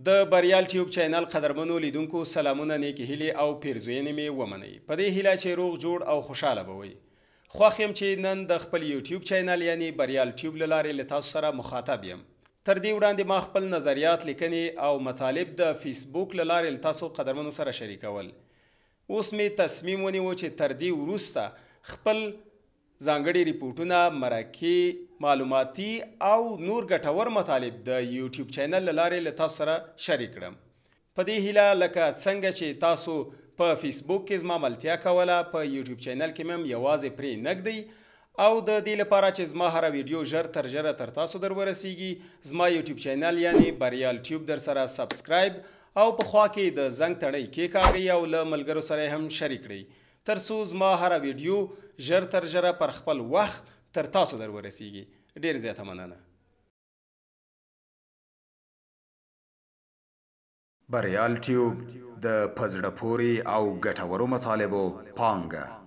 د بریال ټیوب چینل قدرمنو لیدونکو سلامونه، نیکې هیلې او پیرزوینې مې ومنئ، په دې هیله چې روغ جوړ او خوشحاله به وئ. خوښ یم چې نن د خپل یوټیوب چینل یعنی بریال ټیوب له لارې له تاسو سره مخاطب یم. تر دې وړاندې ما خپل نظریات، لیکنې او مطالب د فیسبوک له لارې له تاسو قدرمنو سره شریکول. اوس مې تصمیم ونیو چې تر دې وروسته خپل ځانګړي ریپورټونه، مرکې، معلوماتي او نور ګټور مطالب د یوټیوب چینل له لارې له تاسو سره شریک کړم. په دې هیله لکه څنګه چې تاسو په فیسبوک کې زما ملتیا کوله، په یوټیوب چینل کې مې هم یوازې پرې نه ږدئ او د دې لپاره چې زما هره ویډیو ژر تر ژره تر تاسو در ورسیږي، زما یوټیوب چینل یعنی بریال ټیوب در سره سبسکرایب او په خوا کې د زنګ تڼۍ کېکاږئ او له ملګرو سره هم شریک کړئ، تر څو زما هره ویډیو ژر تر ژره پر خپل وخت تر تاسو در ورسیږي. ډیر زیاته مننه. بریال ټیوب د په زړه پورې او ګټورو مطالبو پانګه.